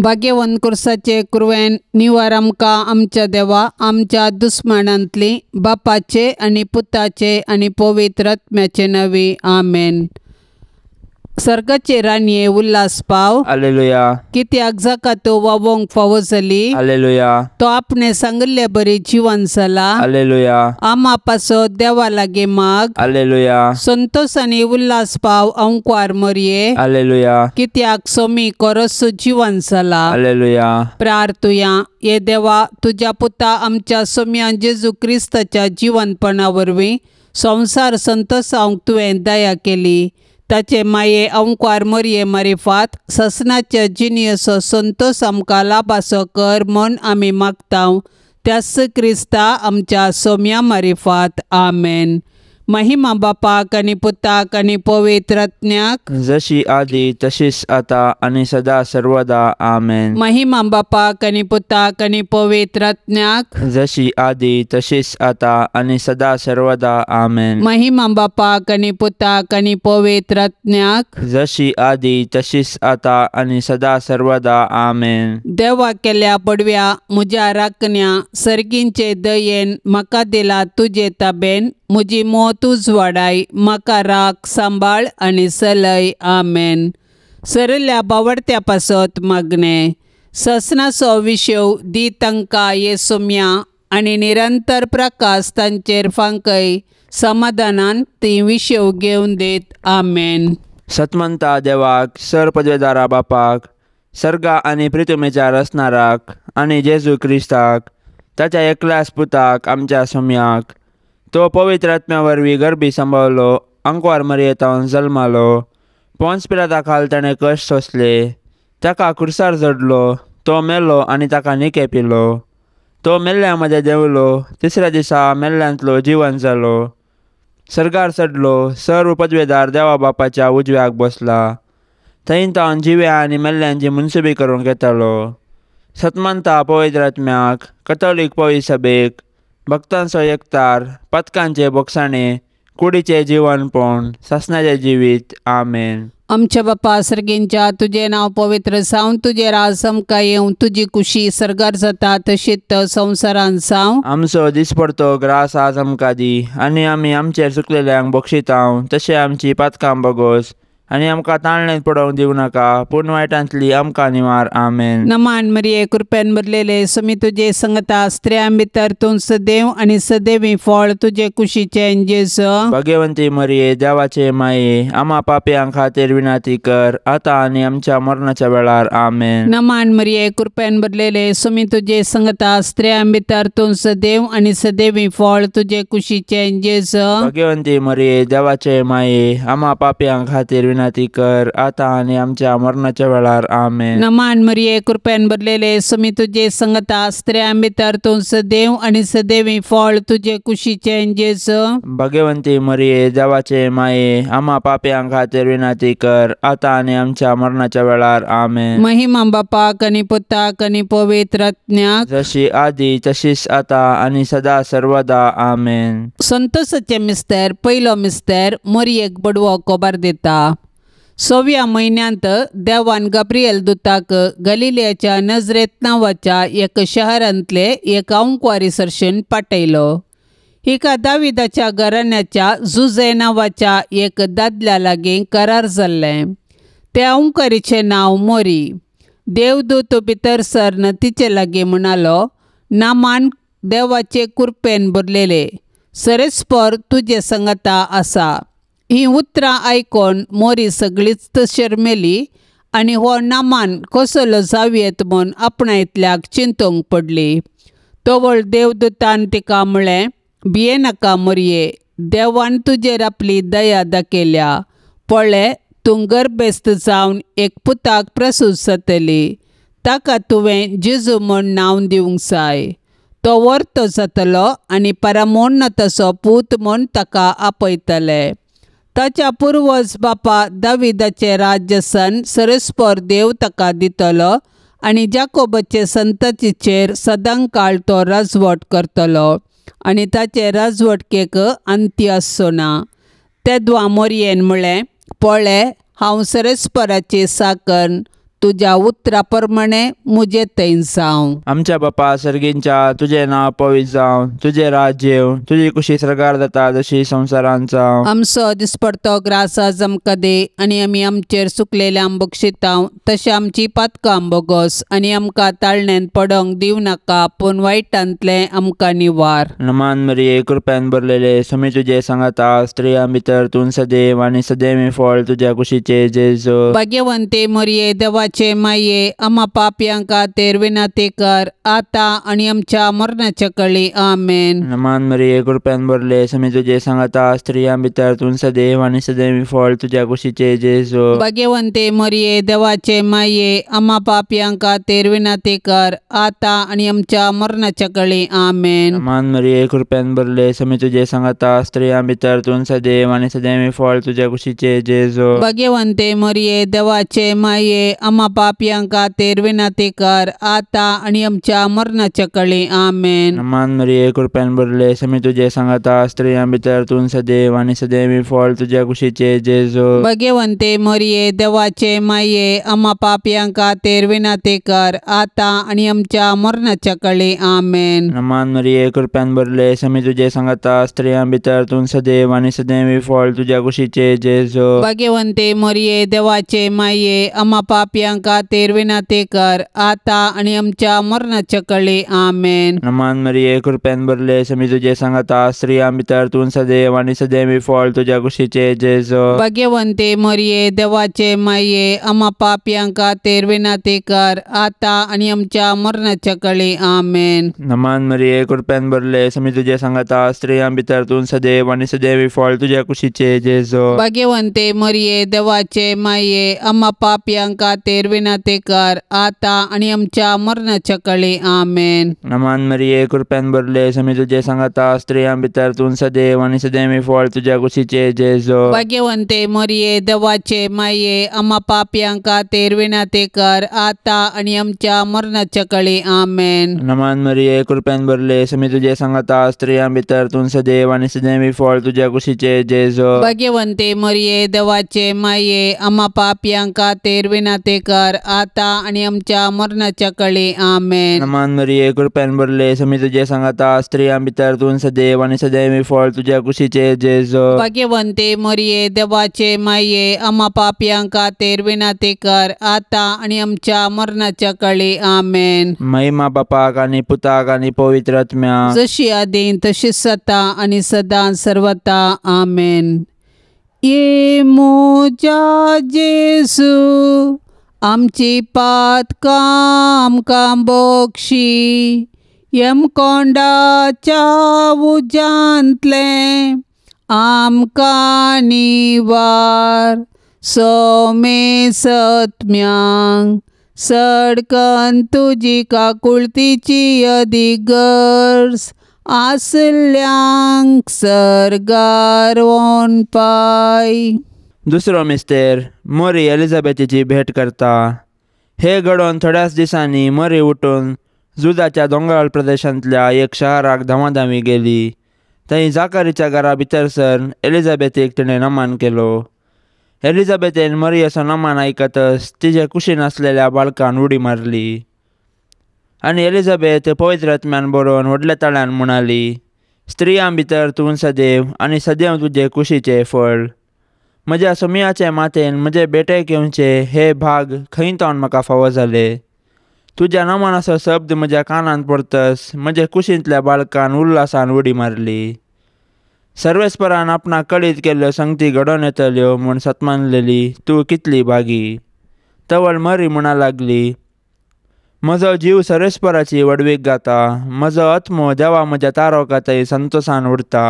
भाग्यवंत कुर्साचे कुरवेन निवार आमकां आमच्या देवा आमच्या दुस्मानांतली बापाचे आनी पुताचे आनी पवित्र आत्म्याचे नांवी आमेन. सर्गाचे राणये उल्हास पाव. हालेलुया. कित्याक जाका तो वावोंक फावो जाली. हालेलुया. तो आपणे सांगिल्ले बरी जिवन जाला. हालेलुया. आमा पासत देवा लागीं माग. हालेलुया. संतोष आनी उल्हास पाव अंकवार मरये. हालेलुया. कित्याक सोमी कोरस जिवन जाला. हालेलुया. प्रार्थुया. हे देवा तुज्या पुता आमच्या सोम्या जेजू क्रिस्ताच्या जिवनपणा वरवीं संवसार संतोषावंक तुवें दया केली. ताचे माये अंकवार मरये मारिफात ससनाच्या जिणेचो संतोष आमकां लाभासो कर म्हूण आमी मागता त्याच क्रिस्ता आमच्या सोम्या मारिफात. आमेन. महिमा बापाक आनी पुताक आनी पवित्र आत्म्याक, जशी आदी तशीच आता आनी सदा सर्वदा. आमेन. महिमा बापाक आनी पुताक आनी पवित्र आत्म्याक, जशी आदी तशीच आता आनी सदा सर्वदा. आमेन. महिमा बापाक आनी पुताक आनी पवित्र आत्म्याक, जशी आदी तशीच आता आनी सदा सर्वदा. आमेन. देवा केल्या पडव्या म्हज्या राखण्या सर्गींचे दयेन म्हाका दिला तुजे ताबेन म्हजी मोत उजवाडाय म्हाका राख सांबाळ आनी सलय. आमेन. सरल्या बावडत्या पासत मागणें ससनाचो विशेव दी तांकां ये सोम्या आनी निरंतर प्रकाश तांचेर फांकय समाधानान ती विशेव घेवन देत. आमेन. सतमंता देवाक सर पदवेदारा बापाक सर्गा आनी प्रितुमेच्या रचणाराक आनी जेजू क्रिस्ताक ताच्या एकल्याच पुताक आमच्या सोम्याक तो पवित्र आत्म्या वरवीं गर्भी सांबाळलो अंकवार मरयेतावन जल्मालो पोन्स पिलाता खाल ताणें कश्ट सोंसले ताका कुर्सार जडलो तो मेलो आनी ताका निके पिलो तो मेल्ल्या मदें देंवलो तिसऱ्या दिसा मेल्ल्यांतलो जिवन जालो सर्गार चडलो सर्व पदवेदार देवा बापाच्या उजव्याक बसला थंय तावन जिव्या आनी मेल्ल्यांची मुनसुबी करूंक येतालो. सतमंता पवित्र आत्म्याक कथोलीक पवित्र सभेक भक्तांचो एकतार पथकांचे बोगसाणे कुडीचे जिवनपण सासणाचें जिवीत. आमेन. आमच्या बापा सर्गींच्या तुजें नांव पवित्र जावं तुजें राज आमकां येवं तुजी कुशी सर्गार जाता तशीच संवसारांत जावं. आमचो दिसपडतो ग्रास आज आमकां दी आनी आमी आमचेर चुकलेल्यांक बक्षितांव तशें आमची पातकां बगोस आनी आमकां ताळणेंत पडोवंक दिवं नाका पूण वायटांतली आमकां निवार. आमेन. नमान मरिये कृपेन भरलेले समी तुजे संगता स्त्रियां भितर तूं सदैव आनी सदैवी फळ तुजे कुशीचें जेजू. भाग्यवंती मरिये देवाचे माये आमा पापयां खातीर विनंती कर आतां आनी आमच्या मरणाच्या वेळार. आमेन. नमान मरिये कृपेन भरलेले समी तुजे संगता स्त्रियां भितर तूं सदैव आनी सदैवी फळ तुजे कुशीचें जेजू. भाग्यवंती मरिये देवाचे माये आमा पापयां खातीर विनंती कर आतां आनी आमच्या मरणाच्या वेळार. आमेन. नमान मरिये कृपेन भरलेले समी तुजे संगता स्त्रियां भितर तूं सदैव आनी सदैवी फळ तुजे कुशीचें जेजू. भाग्यवंती मरिये देवाचे माये आमा पापयां खातीर विनंती कर आतां आनी आमच्या मरणाच्या वेळार. आमेन. महिमा बापाक आनी पुताक आनी पवित्र आत्म्याक, जशी आदी तशीच आतां आनी सदा सर्वदा. आमेन. संतोषाचे मिस्तर पयलो मिस्तर मरियेक बडवो कोबार दिता. सव्या म्हयन्यांत देवान गाब्रिएल दुताक गलिलियाच्या नजरेत नांवाच्या एक शहरांतले एक अंकवारी सरशेन पाठयलो. हिका दाविदाच्या घराण्याच्या जुजे नांवाच्या एक दादल्या लागीं करार जाल्लें. त्या अंकवारीचें नांव मोरी. देवदूत भितर सरन तिचे लागीं म्हणालो, नामान देवाचे कुरपेन भरलेले सरेस्पर तुजे संगता आसा. ही उतरां आयकोन मोरी सगळीच शरमेली आनी हो नामान कसलो जावयेत म्हूण आपणायतल्याक चिंतूंक पडली. तवळ देवदूतान तिका म्हळें, भियेनाका मोरये, देवान तुजेर आपली दया दाखयल्या. पळय तूं गर्भेस्त जावन एक पुताक प्रसूत जातली. ताका तुवें जेजू म्हूण नांव दिवंक जाय. तो वर्तो जातलो आनी परमोन्नताचो पूत म्हूण ताका आपयतले. ताच्या पुर्वज बापा दाविदाचें राज्य सन सरस्पर देव ताका दितलो आनी जाकोबाचे संततीचेर सदांकाळ तो राजवट करतलो आनी ताचे राजवटकेक अंत्य आसचो ना. तेदवा मोरयेन म्हळें, पळय हांव सरस्पराची साकन तुज्या उतरा प्रमाणे मुजे थंय जावं. आमच्या बापा सर्गींच्या तुजें नांव पवित्र जावं, तुजें राज्य येवं, तुजी कुशी सर्गार जाता जशी संवसारांत जावं. आमचो दिसपडतो ग्रास आज आमकां दी आनी आमी आमचेर चुकलेल्यांक बक्षितांव तशें आमची पातकां बोगोस आनी आमकां ताळण्यांत पडोंक दिवं नाका पूण वायटांतलें आमकां निवार. नमान मरिये कृपेन भरलेले स्वामी तुजे सांगाता, स्त्रियां भितर तूं सदैव आनी सदैव फळ तुज्या कुशीचे जेजू. भाग्यवंते मरिये देवाचे माये आमा पापयां खातीर विनंती कर आतां आनी आमच्या मरणाच्या कळी. आमेन. नमान मरिये कृपेन भरले स्वामी तुजे सांगाता, स्त्रियां भितर तूं सदैव आनी सदैव फळ तुज्या कुशीचे जेजू. भाग्यवंते मरिये देवाचे माये आमा पापयां खातीर विनंती कर आतां आनी आमच्या मरणाच्या कळी. आमेन. नमान मरिये कृपेन भरले स्वामी तुजे सांगाता, स्त्रियां भितर तूं सदैव आनी सदैव फळ तुज्या कुशीचे जेजू. भाग्यवंते मरिये देवाचे माये आमा पापयां खातीर विनंती कर आतां आनी आमच्या मरणाच्या कळी. आमेन. नमान मरिये कृपेन भरले स्वामी तुजे सांगाता, स्त्रियां भितर तूं सदैव आनी सदैव फळ तुज्या कुशीचे जेजू. भाग्यवंते मरिये देवाचे माये आमा पापयां खातीर विनंती कर आतां आनी आमच्या मरणाच्या कळी. आमेन. नमान मरिये कृपेन भरले स्वामी तुजे सांगाता, स्त्रियां भितर तूं सदैव आनी सदैव फळ तुज्या कुशीचे जेजू. भाग्यवंते मरिये देवाचे माये आमा पापयां खातीर विनंती कर आतां आनी आमच्या मरणाच्या कळी. आमेन. नमान मरिये कृपेन भरले स्वामी तुजे सांगाता, स्त्रियां भितर तूं सदैव आनी सदैव फळ तुज्या कुशीचे जेजू. भाग्यवंते मरिये देवाचे माये आमा पापयां खातीर विनंती कर आतां आनी आमच्या मरणाच्या कळी. आमेन. नमान मरिये कृपेन भरले स्वामी तुजे सांगाता, स्त्रियां भितर तूं सदैव आनी सदैव फळ तुज्या कुशीचे जेजू. भाग्यवंते मरिये देवाचे माये आमा पापयां खातीर विनंती कर आतां आनी आमच्या मरणाच्या कळी. आमेन. नमान मरिये कृपेन भरले स्वामी तुजे सांगाता, स्त्रियां भितर तूं सदैव आनी सदैव फळ तुज्या कुशीचे जेजू. भाग्यवंते मरिये देवाचे माये आमा पापयां खातीर विनंती कर आतां आनी आमच्या मरणाच्या कळी. आमेन. नमान मरिये कृपेन भरले स्वामी तुजे सांगाता, स्त्रियां भितर तूं सदैव आनी सदैव फळ तुज्या कुशीचे जेजू. भाग्यवंते मरिये देवाचे माये आमा पापयां खातीर विनंती कर आतां आनी आमच्या मरणाच्या कळी. आमेन. नमान मरिये कृपेन भरले स्वामी तुजे सांगाता, स्त्रियां भितर तूं सदैव आनी सदैव फळ तुज्या कुशीचे जेजू. भाग्यवंते मरिये देवाचे माये आमा पापयां खातीर विनंती कर आतां आनी आमच्या मरणाच्या कळी. आमेन. महिमा बापाक आनी पुताक आनी पवित्र आत्म्याक, जशी आदीं तशीच सता आनी सदां सर्वता. आमेन. ये म्हज्या जेजू आमची पातकां आमकां बोक्षी, यमकोंडाच्या उज्यांतलें आमकां निवार, सोमे सत्म्यांक सडकन तुजी काकुळतीची अदीक गरज आसल्यांक सर्गार वोन पाय. दुसरो मिस्तेर मरी एलिझाबेथीची भेट करता. हे घडोवन थोड्याच दिसांनी मरी उठून जुदाच्या दोंगराळ प्रदेशांतल्या एक शहराक धांवाधांवी गेली. थंय जाकारीच्या घरा भितर सर एलिझाबेथीक तिणें नमान केलो. एलिझाबेथीन मरियेचो नमान आयकतच तिजे कुशीन आसलेल्या बाळकान उडी मारली आनी एलिझाबेथ पवित्र आत्म्यान बरोवन व्हडल्या ताळ्यान म्हणाली, स्त्रियां भितर तूं सदैव आनी सदैव तुजे कुशीचें फळ. म्हज्या सोमयाचे मातेन म्हजे बेटेक येवचे हे भाग खंय तावन म्हाका फावो जाले. तुज्या नमनाचो शब्द म्हज्या कानांत पडतस म्हजे कुशींतल्या बाळकान उल्हासान उडी मारली. सर्वेस्परान आपणाक कळीत केल्ल्यो संगती घडोवन येतल्यो म्हूण सतमानलेली तूं कितली भागी. तवळ मरी म्हणा लागली, म्हजो जीव सर्वेस्पराची व्हडवीक गाता, म्हजो आत्मो देवा म्हज्या तारोकातय संतोसान उरता.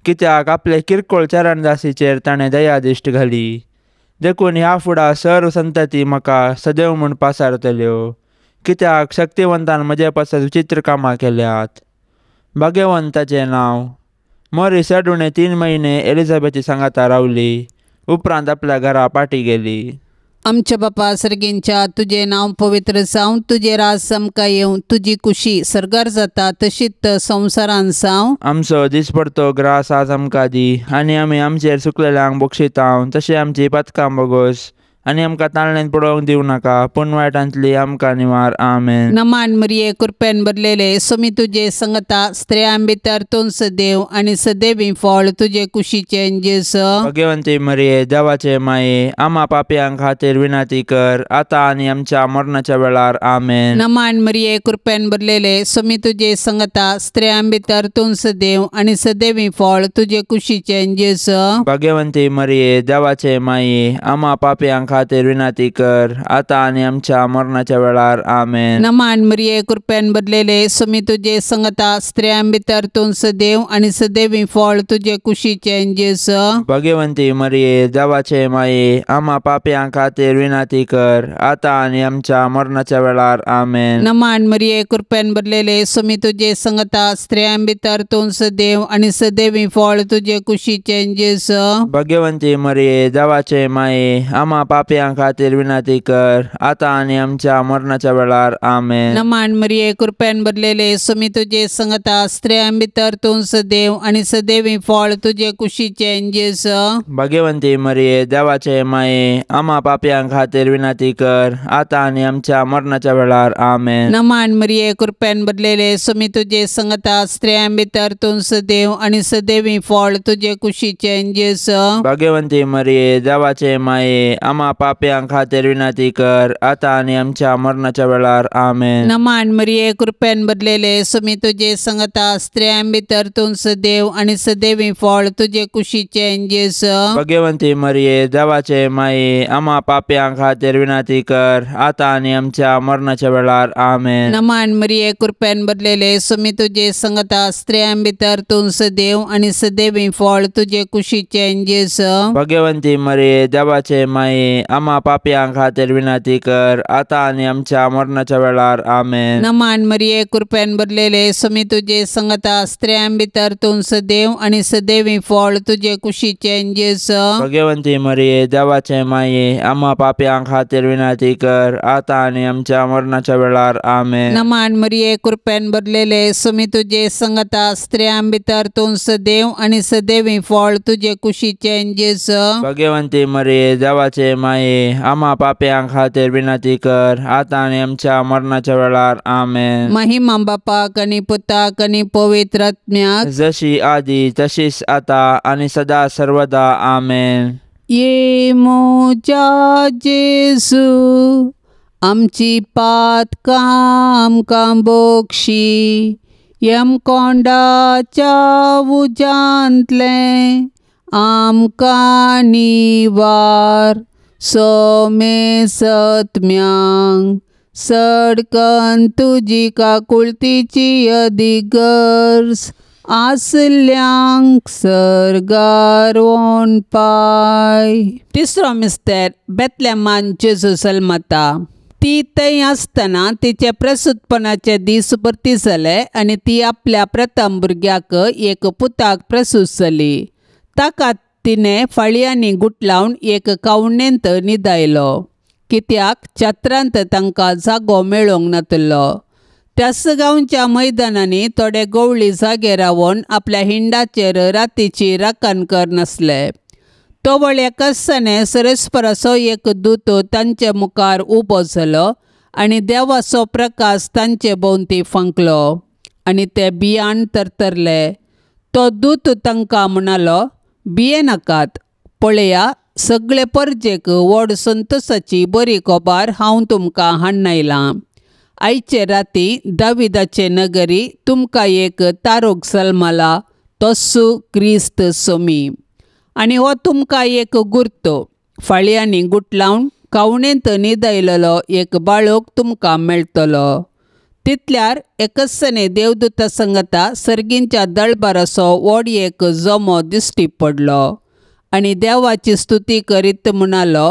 कित्याक आपले किरकोळ चरणदासीचेर ताणें दयादिश्ट घाली. देखून ह्या फुडा सर्व संतती म्हाका सदैव म्हूण पासारतल्यो. कित्याक शक्तिवंतान म्हजे पासत विचित्र कामां केल्यात. भाग्यवंताचें नांव. मरी चड उणें 3 म्हयने एलिझाबेथी सांगाता रावली. उपरांत आपल्या घरा पाटी गेली. आमच्या बापा सर्गींच्या तुजें नांव पवित्र जावं, तुजें राज आमकां येवं, तुजी कुशी सर्गार जाता तशीच संवसारान जावं. आमचो दिसपडतो ग्रास आज आमकां दी आनी आमी आमचेर चुकलेल्यांक बक्षितांव तशें आमची पातकां बोगोस आनी आमकां ताळणेन पडोवंक दिवं नाका, पूण वायटांतली आमकां निवार. आमेन. नमान मरिये, कृपेन भरलेले, स्वामी तुजे संगता, स्त्रियां भितर तूं सदैव आनी सदैवी फळ तुजे कुशीचें जेजू. भगवंती मरिये, देवाचे माये, आमा पापयां खातीर विनंती कर, आतां आनी आमच्या मरणाच्या वेळार. आमेन. नमान मरिये, कृपेन भरलेले, स्वामी तुजे संगता, स्त्रियां भितर तूं सदैव आनी सदैवी फळ तुजे कुशीचें जेजू. भगवंती मरिये, देवाचे माये, आमा पापयां खातीर विनंती कर, आतां आनी आमच्या मरणाच्या वेळार. आमेन. नमान मरिये, कृपेन भरलेले, स्वामी तुजे संगता, स्त्रियां भितर तूं सदैव आनी सदैवी फळ तुजे कुशीचें जेजू. भगवंती मरिये, देवाचे माये, आमा पापयां खातीर विनंती कर, आतां आनी आमच्या मरणाच्या वेळार. आमेन. नमान मरिये, कृपेन भरलेले, स्वामी तुजे संगता, स्त्रियां भितर तूं सदैव आनी सदैवी फळ तुजे कुशीचें जेजू. भगवंती मरिये, देवाचे माये, आमा पापयां खातीर विनंती कर, आतां आनी आमच्या मरणाच्या वेळार. आमेन. नमान मरिये, कृपेन भरलेले, स्वामी तुजे संगता, स्त्रियां भितर तूं सदैव आनी सदैवी फळ तुजे कुशीचें जेजू. भगवंती मरिये, देवाचे माये, आमा पापयां खातीर विनंती कर, आतां आनी आमच्या मरणाच्या वेळार. आमेन. नमान मरिये, कृपेन भरलेले, स्वामी तुजे संगता, स्त्रियां भितर तूं सदैव आनी सदैवी फळ तुजे कुशीचें जेजू. भगवंती मरिये, देवाचे माये, आमा पापयां खातीर विनंती कर, आतां आनी आमच्या मरणाच्या वेळार. आमेन. नमान मरिये, कृपेन भरलेले, स्वामी तुजे संगता, स्त्रियां भितर तूं सदैव आनी सदैवी फळ तुजे कुशीचें जेजू. भगवंती मरिये, देवाचे माये, आमा पापयां खातीर विनंती कर, आतां आनी आमच्या मरणाच्या वेळार. आमेन. नमान मरिये, कृपेन भरलेले, स्वामी तुजे संगता, स्त्रियां भितर तूं सदैव आनी सदैवी फळ तुजे कुशीचें जेजू. भगवंती मरिये, देवाचे माये, आमा पापयां खातीर विनंती कर, आतां आनी आमच्या मरणाच्या वेळार. आमेन. नमान मरिये, कृपेन भरलेले, स्वामी तुजे संगता, स्त्रियां भितर तूं सदैव आनी सदैवी फळ तुजे कुशीचें जेजू. भगवंती मरिये, देवाचे माये, आमा पापयां खातीर विनंती कर, आतां आनी आमच्या मरणाच्या वेळार. आमेन. नमान मरिये, कृपेन भरलेले, स्वामी तुजे संगता, स्त्रियां भितर तूं सदैव आनी सदैवी फळ तुजे कुशीचें जेजू. भगवंती मरिये, देवाचे माये, आमा पापयां खातीर विनंती कर, आतां आनी आमच्या मरणाच्या वेळार. आमेन. महिमा बापाक आनी पुताक आनी पवित्र आत्म्याक, जशी आदी तशीच आता आनी सदा सर्वदा. आमेन. ये म्हज्या जेजू, आमची पातकां आमकां बोगशी, यमकोंडाच्या उज्यांतलें आमकां निवार, सोमे सत्म्यांक सडकन तुजी काकुळतीची अदीक गरज आसल्यांक सर्गार वोन पाय. तिसरो मिस्तेर, बेतलेमान जेजू जल्मता. ती थंय आसतना तिचे प्रसूतपणाचे दीस भरती जाले आनी ती आपल्या प्रथम भुरग्याक एक पुताक प्रसूत जाली. ताका तिणें फाळयांनी गुटलावन एक कावणेंत न्हिदायलो, कित्याक छत्रांत तांकां जागो मेळोंक नातलो. त्याच गांवच्या मैदानांनी थोडे गवळी जागे रावन आपल्या हिंडाचेर रातीची राखण करनासले. तवळ एकासाने सरस्पराचो एक दूत तांचे मुखार उबो जालो आनी देवाचो प्रकाश तांचे भोंवती फांकलो आनी ते बियान तरतरले. तो दूत तांकां म्हणालो, भियेनाकात, पळया सगळे परजेक व्हड संतोसाची बरी खबर हांव तुमकां हाडून आयलां. आयचे राती दाविदाचे नगरी तुमकां एक तारोक जल्मला, तोसू क्रिस्त सोमी. आनी हो तुमकां एक गुर्तो, फाळयांनी गुटलावन कावणेंत न्हिदायलेलो एक बाळक तुमकां मेळटलो. तितल्यार एकसने देवदूता संगता सर्गींच्या दळबाराचो व्हड एक जमो दिश्टी पडलो आनी देवाची स्तुती करीत म्हणालो,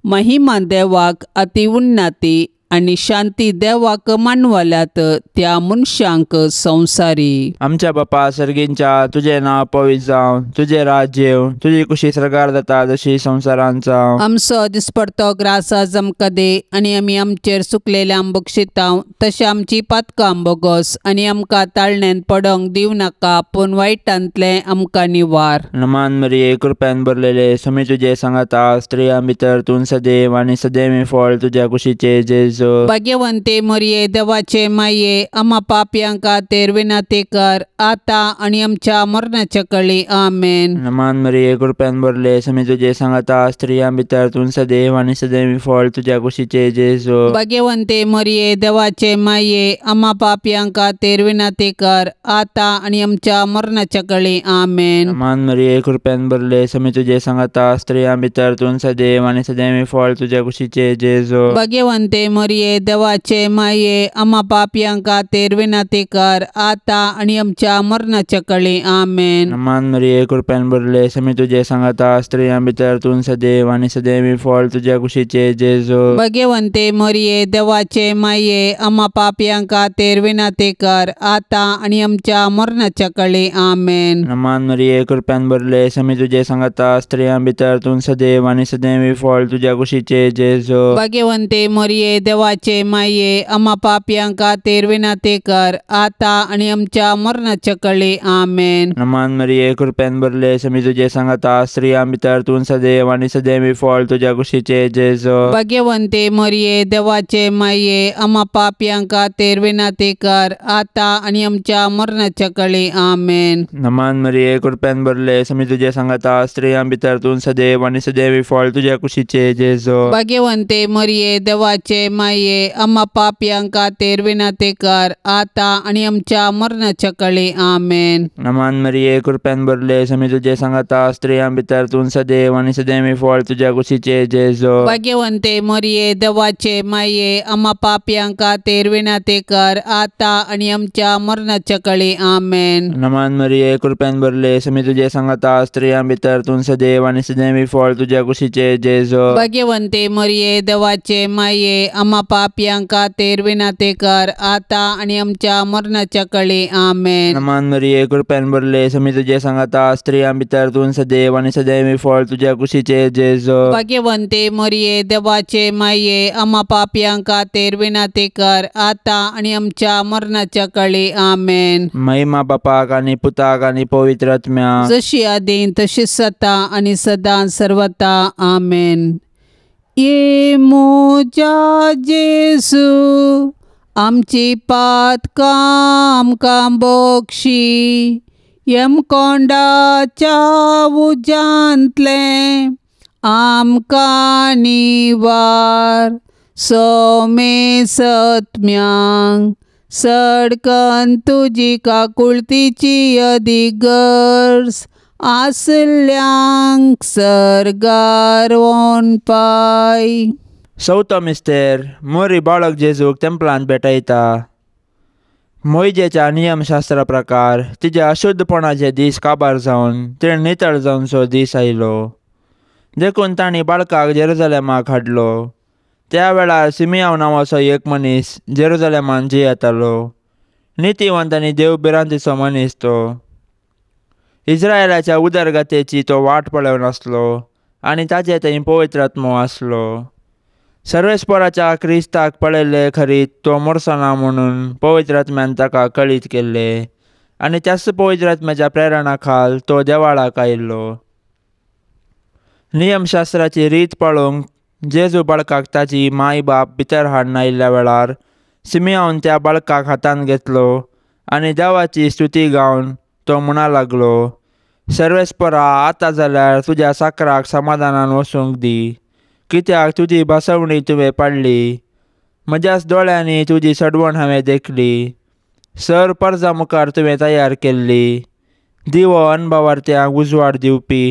महिमा देवाक अति उन्नती आनी शांती देवाक मानवल्यात त्या मनशांक संवसारी. आमच्या बापा सर्गींच्या तुजें नांव पवित्र जावं, तुजें राज्य येवं, तुजी कुशी सर्गार जाता जशी संवसारांत जावं. आमचो दिसपडतो ग्रास आज आमकां दे आनी आमी आमचेर सुकलेल्यांक बक्षितांव तशें आमची पातकां बोगोस आनी आमकां ताळण्यांत पडोंक दिवं नाका पूण वायटांतलें आमकां निवार. नमान मरिये कृपेन भरलेले स्वामी तुजे सांगाता, स्त्रियां भितर तूं सदैव आनी सदैव फळ तुज्या कुशीचे जेजू. भाग्यवंते मरिये देवाचे माये आमा पापयां खातीर विनंती कर आतां आनी आमच्या मरणाच्या कळी. आमेन. नमान मरिये कृपेन भरले स्वामी तुजे सांगाता, स्त्रियां भितर तूं सदैव आनी सदैव फळ तुज्या कुशीचे जेजू. भाग्यवंते मरिये देवाचे माये आमा पापयां खातीर विनंती कर आतां आनी आमच्या मरणाच्या कळी. आमेन. नमान मरिये कृपेन भरले स्वामी तुजे सांगाता, स्त्रियां भितर तूं सदैव आनी सदैव फळ तुज्या कुशीचे जेजू. भाग्यवंते मरिये देवाचे माये आमा पापयां खातीर विनंती कर आतां आनी आमच्या मरणाच्या कळी. आमेन. नमान मरिये कृपेन भरले स्वामी तुजे सांगाता, स्त्रियां भितर तूं सदैव आनी सदैव फळ तुज्या कुशीचे जेजू. भाग्यवंते मरिये देवाचे माये आमा पापयां खातीर विनंती कर आतां आनी आमच्या मरणाच्या कळी. आमेन. नमान मरिये कृपेन भरले स्वामी तुजे सांगाता, स्त्रियां भितर तूं सदैव आनी सदैव फळ तुज्या कुशीचे जेजू. भाग्यवंते मरिये देवाचे माये आमा पापयां खातीर विनंती कर आतां आनी आमच्या मरणाच्या कळी. आमेन. नमान मरिये कृपेन भरले स्वामी तुजे सांगाता, स्त्रियां भितर तूं सदैव आनी सदैव फळ तुज्या कुशीचे जेजू. भाग्यवंते मरिये देवाचे माये आमा पापयां खातीर विनंती कर आतां आनी आमच्या मरणाच्या कळी. आमेन. नमान मरिये कृपेन भरले स्वामी तुजे सांगाता, स्त्रियां भितर तूं सदैव आनी सदैव फळ तुज्या कुशीचे जेजू. भाग्यवंते मरिये देवाचे माये आमा पापयां खातीर विनंती कर आतां आनी आमच्या मरणाच्या कळी. आमेन. नमान मरिये कृपेन भरले स्वामी तुजे सांगाता, स्त्रियां भितर तूं सदैव आनी सदैव फळ तुज्या कुशीचे जेजू. भाग्यवंते मरिये देवाचे माये आमा पापयां खातीर विनंती कर आतां आनी आमच्या मरणाच्या कळी. आमेन. नमान मरिये कृपेन भरले स्वामी तुजे सांगाता, स्त्रियां भितर तूं सदैव आनी सदैव फळ तुज्या कुशीचे जेजू. भाग्यवंते मरिये देवाचे माये आमा पापयां खातीर विनंती कर आतां आनी आमच्या मरणाच्या कळी. आमेन. नमान मरिये कृपेन भरले स्वामी तुजे सांगाता, स्त्रियां भितर तूं सदैव आनी सदैव फळ तुज्या कुशीचे जेजू. भाग्यवंते मरिये देवाचे माये आमा पापयां खातीर विनंती कर आतां आनी आमच्या मरणाच्या कळी. आमेन. महिमा बापाक आनी पुताक आनी पवित्र आत्म्याक, जशी आदीं तशी सता आनी सदां सर्वता. आमेन. ये म्हज्या जेजू आमची पातकां आमकां बक्षी, यमकोंडाच्या उज्यांतलें आमकां निवार, सोमे सत्म्यांक सडकन तुजी काकुळतीची अदिगर्ज आसल्यांक सर्गार वोनपाय. चवथो मिस्तेर मोरी बाळक जेजूक तेंपलांत भेटयता. मोयजेच्या नियमशास्त्रा प्रकार तिज्या अशुद्धपणाचे दीस काबार जावन तिणें नितळ जावचो दीस आयलो. देखून तांणी बाळकाक जेरुजलेमाक हाडलो. त्या वेळार सिमियांव नांवाचो एक मनीस जेरुजलेमान जियेतालो. नितीवंत आनी देव भिरांतीचो मनीस तो. इस्रायलाच्या उदरगतेची तो वाट पळोवन आसलो आनी ताचे थंय पवित्र आत्मो आसलो. सर्वेस्पराच्या क्रिस्ताक पळयल्ले खरीत तो मोरसना म्हणून पवित्र आत्म्यान ताका कळीत केल्ले आनी त्याच पवित्र आत्म्याच्या प्रेरणा खाल तो देवाळाक आयिल्लो. नियमशास्त्राची रीत पळोवंक जेजू बाळकाक ताची माय बाप भितर हाडून आयिल्ल्या वेळार सिमियांवन त्या बाळकाक हातांत घेतलो आनी देवाची स्तुती गावन तो म्हणा लागलो, सर्वेस्परा आतां जाल्यार तुज्या साकराक समाधानान वसूंक दी, कित्याक तुजी भासवणी तुवें पाडली, म्हज्याच दोळ्यांनी तुजी सडवण हांवें देखली, सर परजा मुखार तुवें तयार केल्ली, दिवो अनभावार्थ्यांक उजवाड दिवपी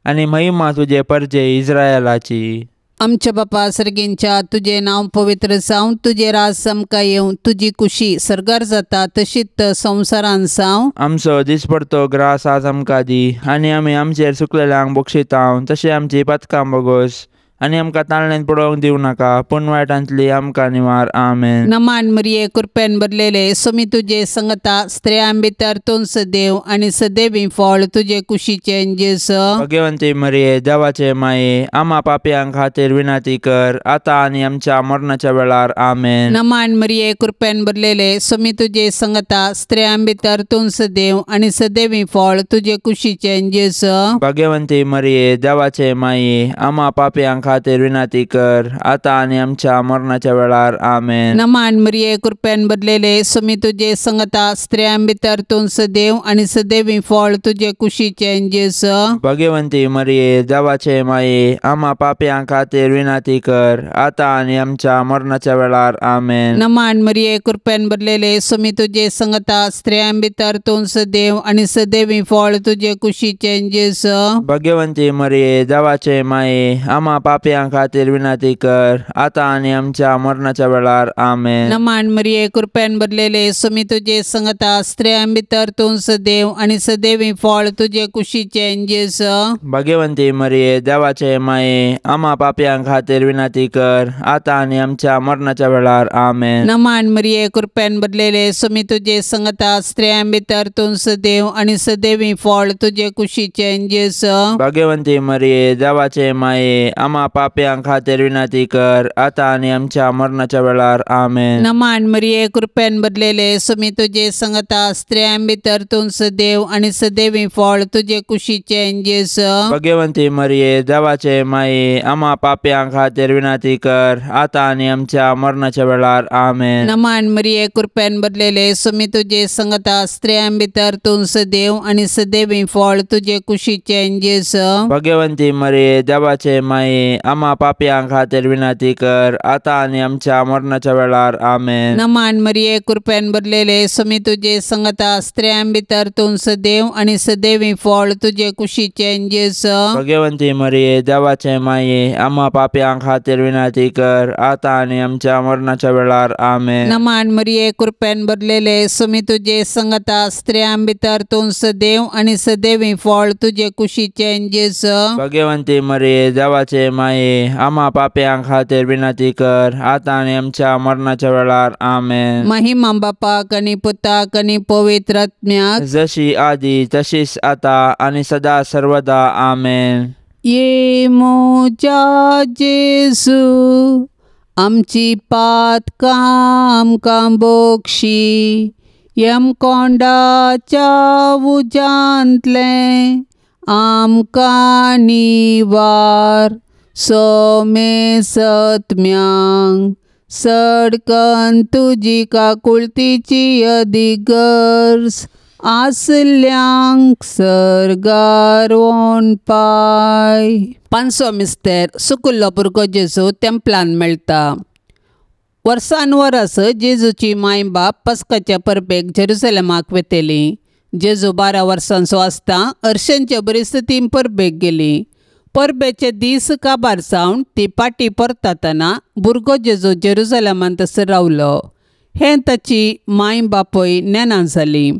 आनी महिमा तुजे परजे इस्रायलाची. आमच्या बापा सर्गींच्या तुजें नांव पवित्र जावं, तुजें राज आमकां येवं, तुजी कुशी सर्गार जाता तशीच संवसारान जावं. आमचो दिसपडतो ग्रास आज आमकां दी आनी आमी आमचेर चुकलेल्यांक बक्षितांव तशें आमची पातकां बोगोस आनी आमकां ताळणेन पडोवंक दिवं नाका, पूण वायटांतली आमकां निवार. आमेन. नमान मरिये, कृपेन भरलेले, स्वामी तुजे संगता, स्त्रियां भितर तूं सदैव आनी सदैवी फळ तुजे कुशीचें जेजू. भगवंती मरिये, देवाचे माये, आमा पापयां खातीर विनंती कर, आतां आनी आमच्या मरणाच्या वेळार. आमेन. नमान मरिये, कृपेन भरलेले, स्वामी तुजे संगता, स्त्रियां भितर तूं सदैव आनी सदैवी फळ तुजे कुशीचें जेजू. भगवंती मरिये, देवाचे माये, आमा पापयां खातीर विनंती कर, आतां आनी आमच्या मरणाच्या वेळार. आमेन. नमान मरिये, कृपेन भरलेले, स्वामी तुजे संगता, स्त्रियां भितर तूं सदैव आनी सदैवी फळ तुजे कुशीचें जेजू. भगवंती मरिये, देवाचे माये, आमा पापयां खातीर विनंती कर, आतां आनी आमच्या मरणाच्या वेळार. आमेन. नमान मरिये, कृपेन भरलेले, स्वामी तुजे संगता, स्त्रियां भितर तूं सदैव आनी सदैवी फळ तुजे कुशीचें जेजू. भगवंती मरिये, देवाचे माये, आमा पापयां खातीर विनंती कर, आतां आनी आमच्या मरणाच्या वेळार. आमेन. नमान मरिये, कृपेन भरलेले, स्वामी तुजे संगता, स्त्रियां भितर तूं सदैव आनी सदैवी फळ तुजे कुशीचें जेजू. भगवंती मरिये, देवाचे माये, आमा पापयां खातीर विनंती कर, आतां आनी आमच्या मरणाच्या वेळार. आमेन. नमान मरिये, कृपेन भरलेले, स्वामी तुजे संगता, स्त्रियां भितर तूं सदैव आनी सदैवी फळ तुजे कुशीचें जेजू. भगवंती मरिये, देवाचे माये, आमा पापयां खातीर विनंती कर, आतां आनी आमच्या मरणाच्या वेळार. आमेन. नमान मरिये, कृपेन भरलेले, स्वामी तुजे संगता, स्त्रियां भितर तूं सदैव आनी सदैवी फळ तुजे कुशीचें जेजू. भगवंती मरिये, देवाचे माये, आमा पापयां खातीर विनंती कर, आतां आनी आमच्या मरणाच्या वेळार. आमेन. नमान मरिये, कृपेन भरलेले, स्वामी तुजे संगता, स्त्रियां भितर तूं सदैव आनी सदैवी फळ तुजे कुशीचें जेजू. भगवंती मरिये, देवाचे माये, आमा पापयां खातीर विनंती कर, आतां आनी आमच्या मरणाच्या वेळार. आमेन. नमान मरिये, कृपेन भरलेले, स्वामी तुजे संगता, स्त्रियां भितर तूं सदैव आनी सदैवी फळ तुजे कुशीचें जेजू. भगवंती मरिये, देवाचे माये, आमा पापयां खातीर विनंती कर, आतां आनी आमच्या मरणाच्या वेळार. आमेन. नमान मरिये, कृपेन भरलेले, स्वामी तुजे संगता, स्त्रियां भितर तूं सदैव आनी सदैवी फळ तुजे कुशीचें जेजू. भगवंती मरिये, देवाचे माये, आमा पापयां खातीर विनंती कर, आतां आनी आमच्या मरणाच्या वेळार. आमेन. महिमा बापाक आनी पुताक आनी पवित्र आत्म्याक, जशी आदी तशीच आता आनी सदा सर्वदा. आमेन. ये म्हज्या जेजू, आमची पातकां आमकां बोगशी, यमकोंडाच्या उज्यांतलें आमकां निवार, सोमे सत्म्यांक सडकन तुजी काकुळतीची अदिगर्ज आसल्यांक सर्गार पाय. पांचवो मिस्तेर, सुकुल्लो भुरगो जेजू तेंपलान मेळटा. वर्सान वरस जेजूची माय बाप पस्काच्या परबेक जेरुसलेमाक वेतेली. जेजू 12 वर्सांचो आसता हरशेंचे परिस्थितीन परबेक गेली. परबेचे दीस काबार जावन ती पाटी परतातना भुरगो जेजू जेरुसलेमांत रावलो. हें ताची माय बापूय नेना जाली.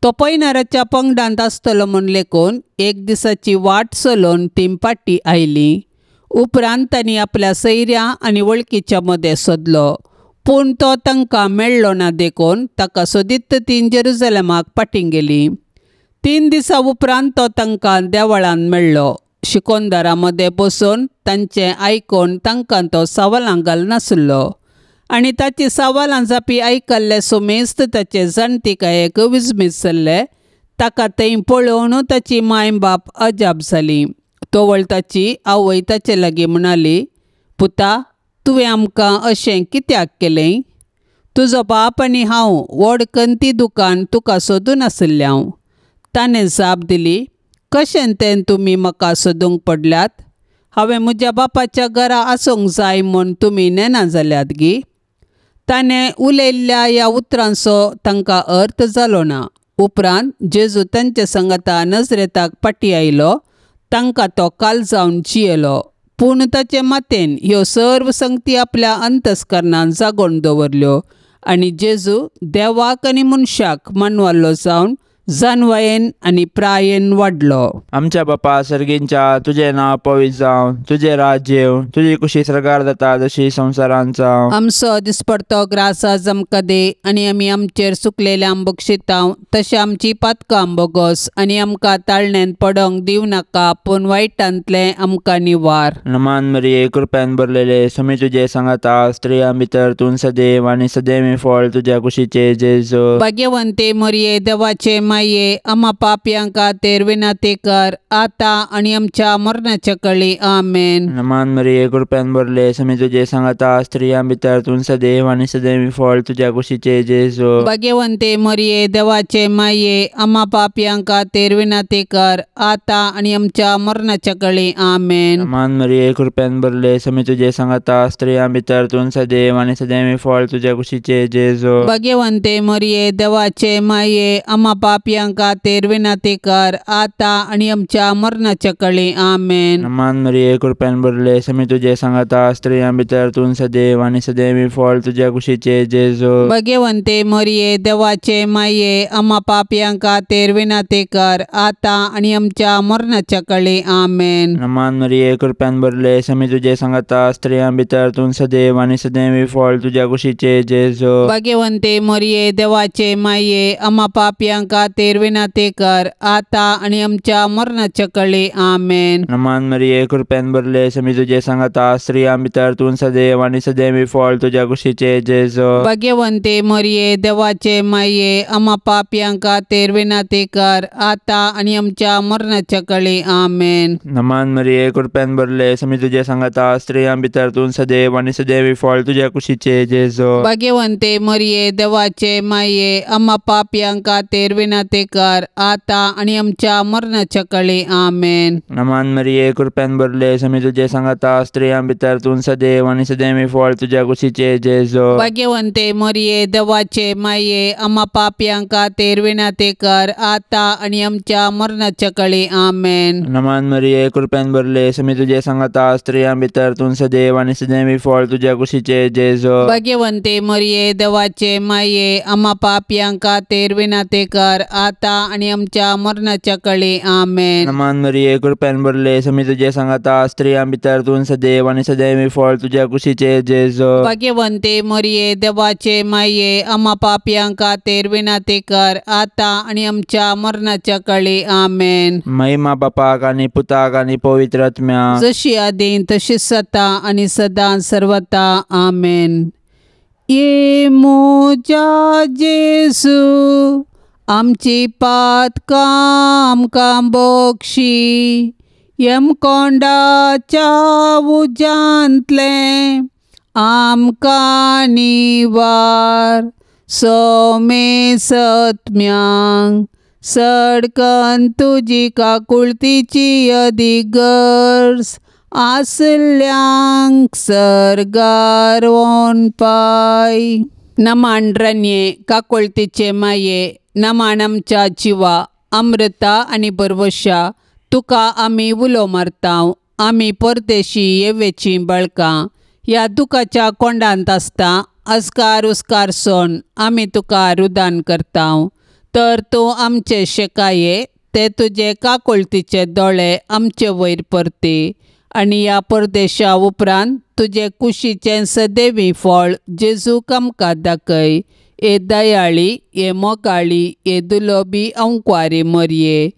तो पयणाराच्या पंगडांत आसतलो म्हूण लेखून एक दिसाची वाट चलोवन ती पाटी आयली. उपरांत तांणी आपल्या सैऱ्या आनी वळखीच्या मदें सोदलो, पूण तो तांकां मेळ्ळो ना देखून ताका सोदीत ती जेरुसलेमाक फाटीं गेली. 3 दिसां उपरांत तो तांकां देवळांत मेळ्ळो. शिकोनदारां मदें बसून तांचें आयकून तांकां तो सवालां घालनासलो आनी ताची सवालां जापी आयकल्ले सुमेस्त ताचे जाणतिकायेक विजमीत जाल्ले. ताका थंय पळोवन ताची माय बाप अजाप जाली. तवळ ताची आवय ताचे लागीं म्हणाली, पुता, तुवें आमकां अशें कित्याक केलें? तुजो बाप आनी हांव व्हड कंती दुकान तुका सोदून आशिल्लें हांव. ताणें जाप दिली, कशें तें तुमी म्हाका सोदूंक पडल्यात? हांवें म्हज्या बापाच्या घरा आसूंक जाय म्हूण तुमी नेना जाल्यात गी? ताणें उलयल्ल्या ह्या उतरांचो तांकां अर्थ जालो ना. उपरांत जेजू तांचे संगता नजरेताक फाटीं आयलो. तांकां तो काल जावन जियेलो, पूण ताचे मातेन ह्यो सर्व संगती आपल्या अंतस्करणान जागोवन दवरल्यो आनी जेजू देवाक आनी मनशाक मानवालो जावन जानवायेन आनी प्रायेन वाडलो. आमच्या बापा सर्गींच्या तुजें नांव पवित्र जावं, तुजें राज्य येवं, तुजी कुशी सर्गार जाता जशी संवसारांत जावं. आमचो दिसपडतो ग्रास आज आमकां दी आनी आमी आमचेर सुकलेल्या बक्षितांव तशें आमची पातकां बोगोस आनी आमकां ताळण्यांत पडोंक दिवं नाका पूण वायटांतलें आमकां निवार. नमान मरिये कृपेन भरलेले स्वामी तुजे सांगाता, स्त्रियां भितर तूं सदैव आनी सदैवी फळ तुज्या कुशीचे जेजू. भाग्यवंते मरिये देवाचे माये आमा पापयां खातीर विनंती कर आतां आनी आमच्या मरणाच्या कळी. आमेन. नमान मरिये कृपेन भरले स्वामी तुजे सांगाता, स्त्रियां भितर तूं सदैव आनी सदैवी फळ तुज्या कुशीचे जेजू. भाग्यवंते मरिये देवाचे माये आमा पापयां खातीर विनंती कर आतां आनी आमच्या मरणाच्या कळी. आमेन. नमान मरिये कृपेन भरले स्वामी तुजे सांगाता, स्त्रियां भितर तूं सदैव आनी सदैवी फळ तुज्या कुशीचे जेजू. भाग्यवंते मरिये देवाचे माये आमा पापयां खातीर विनंती कर आतां आनी आमच्या मरणाच्या कळी. आमेन. नमान मरिये कृपेन भरले स्वामी तुजे सांगाता, स्त्रियां भितर तूं सदैव आनी सदैवी फळ तुज्या कुशीचे जेजू. भाग्यवंते मरिये देवाचे माये आमा पापयां खातीर विनंती कर आतां आनी आमच्या मरणाच्या कळी. आमेन. नमान मरिये कृपेन भरले स्वामी तुजे सांगाता, स्त्रियां भितर तूं सदैव आनी सदैवी फळ तुज्या कुशीचे जेजू. भाग्यवंते मरिये देवाचे माये आमा पापयां खातीर विनंती कर आतां आनी आमच्या मरणाच्या कळी. आमेन. नमान मरिये कृपेन भरले स्वामी तुजे सांगाता, स्त्रियां भितर तूं सदैव आनी सदैवी फळ तुज्या कुशीचे जेजू. भाग्यवंते मरिये देवाचे माये आमा पापयां खातीर विनंती कर आतां आनी आमच्या मरणाच्या कळी. आमेन. नमान मरिये कृपेन भरले स्वामी तुजे सांगाता, स्त्रियां भितर तूं सदैव आनी सदैवी फळ तुज्या कुशीचे जेजू. भाग्यवंते मरिये देवाचे माये आमा पापयां खातीर विनंती कर आतां आनी आमच्या मरणाच्या कळी. आमेन. नमान मरिये कृपेन भरले स्वामी तुजे सांगाता, स्त्रियां भितर तूं सदैव आनी सदैवी फळ तुज्या कुशीचे जेजू. भाग्यवंते मरिये देवाचे माये आमा पापयां खातीर विनंती कर आतां आनी आमच्या मरणाच्या कळी. आमेन. नमान मरिये कृपेन भरले स्वामी तुजे सांगाता, स्त्रियां भितर तूं सदैव आनी सदैवी फळ तुज्या कुशीचे जेजू. भाग्यवंते मरिये देवाचे माये आमा पापयां खातीर विनंती कर आतां आनी आमच्या मरणाच्या कळी. आमेन. नमान मरिये कृपेन भरले स्वामी तुजे सांगाता, स्त्रियां भितर तूं सदैव आनी सदैवी फळ तुज्या कुशीचे जेजू. भाग्यवंते मरिये देवाचे माये आमा पापयां खातीर विनंती कर आतां आनी आमच्या मरणाच्या कळी. आमेन. महिमा बापाक आनी पुताक आनी पवित्र आत्म्याक, जशी आदीं तशी सता आनी सदां सर्वता. आमेन. ये मोजा जेजू आमची पातकां आमकां बोक्षी, यमकोंडाच्या उज्यांतलें आमकां निवार, सोमे सत्म्यांक सडकन तुजी काकुळतीची अदीक गरज आसल्यांक सर्गार पाय. नमान रन्ये काकुळतीचे माये, नमान आमच्या जिवा अमृता आनी बरवशा, तुका आमी उलो मारतांव. आमी परदेशी येवेचीं बळकां ह्या दुखाच्या कोंडांत आसता अस्कार उस्कार सोन आमी तुका रुदान करतांव. तर तूं आमचे शेकाये ते तुजे काकुळतीचे दोळे आमचे वयर परती आनी ह्या परदेशा उपरांत तुजे कुशीचें सदैवी फळ जेजूक आमकां दाखय. ए दयाळी, ए मोगाळी, ए दुलोबी अंकवारी मरये,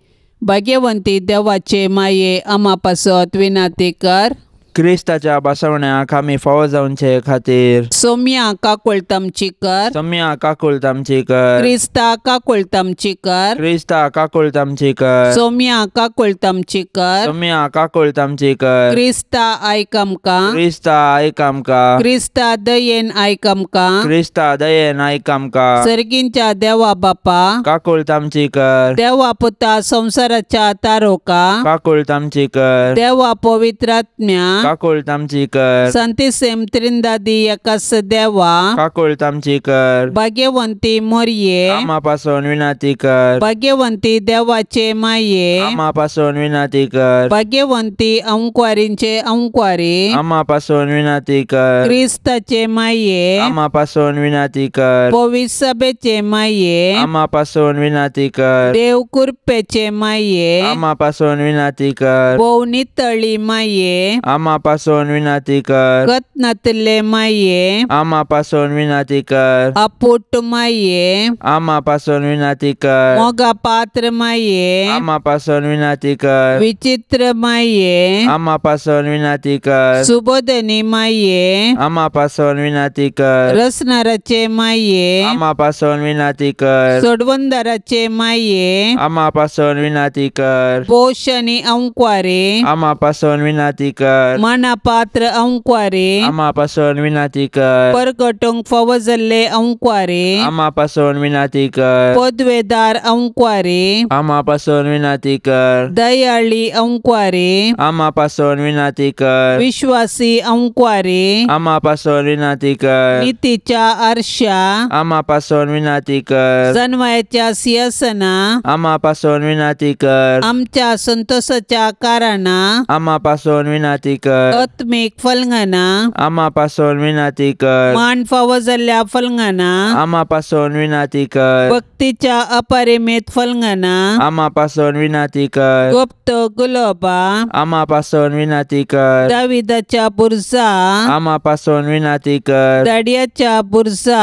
भाग्यवंती देवाचे माये आमा पासत विनंती कर. क्रिस्ताच्या बसवण्याक आमी फावो जावचे खातीर सोम्या काकुळत आमची कर, सोम्या काकुळत आमची कर, क्रिस्ता काकुळत आमची कर, क्रिस्ता काकुळत आमची कर, सोम्या काकुळत आमची कर, सोम्या काकुळत आमची कर, क्रिस्ता आयक आमकां, क्रिस्ता आयक आमकां, क्रिस्ता दयेन आयक आमकां, क्रिस्ता दयेन आयक आमकां, सर्गींच्या देवा बापा काकुळत आमची कर, देवा पुता संवसाराच्या तारोका काकुळत आमची कर, देवा पवित्रात्म्या काकुळट आमची कर। संतिसेम त्रिंदादी एकास देवा काकुळट आमची कर। भाग्यवंती मोरये आमा पासून विनंती कर। भाग्यवंती देवाचे माये आमा पासून विनंती कर। भाग्यवंती अंकवारींचे अंकवारी आमा पासून विनंती कर। क्रिस्ताचे माये आमा पासून विनंती कर। पवित्र सभेचे माये आमा पासून विनंती कर। देव कृपेचे माये आमा पासून विनंती कर। भोवनितळी माये आमा पासून विनंती कर। कतनातले माये आमा पासून विनंती कर। अपुट माये आमा पासून विनंती कर। मोगा पात्र माये आमा पासून विनंती कर। विचित्र माये आमा पासून विनंती कर। सुबोधनी माये आमा पासून विनंती कर। रसनाराचे माये आमा पासून विनंती कर। सोडवंदाराचे माये आमा पासून विनंती कर। पोषणी अंकवारे आमा पासून विनंती कर। मानापात्र अंकवारे आमा पासून विनंती कर। परगटूंक फावो जाल्ले अंकवारे आमा पासून विनंती कर। पदवेदार अंकवारे आमा पासून विनंती कर। दयाळी अंकवारे आमा पासून विनंती कर। विश्वासी अंकवारे आमा पासून विनंती कर। नीतीच्या आरशा आमा पासून विनंती कर। जनवायाच्या सिंहासना आमा पासून विनंती कर। आमच्या संतोषाच्या कारणा आमा पासून विनंती कर। आत्मिक फलंगना आमा पासून विनंती कर। मान फावो जाल्ल्या फलंगना आमा पासून विनंती कर। भक्तीच्या अपरिमित फलंगना आमा पासून विनंती कर। गुप्त गुलोबा आमा पासून विनंती कर। दाविदाच्या बुर्जा आमा पासून विनंती कर। दाडियाच्या बुर्जा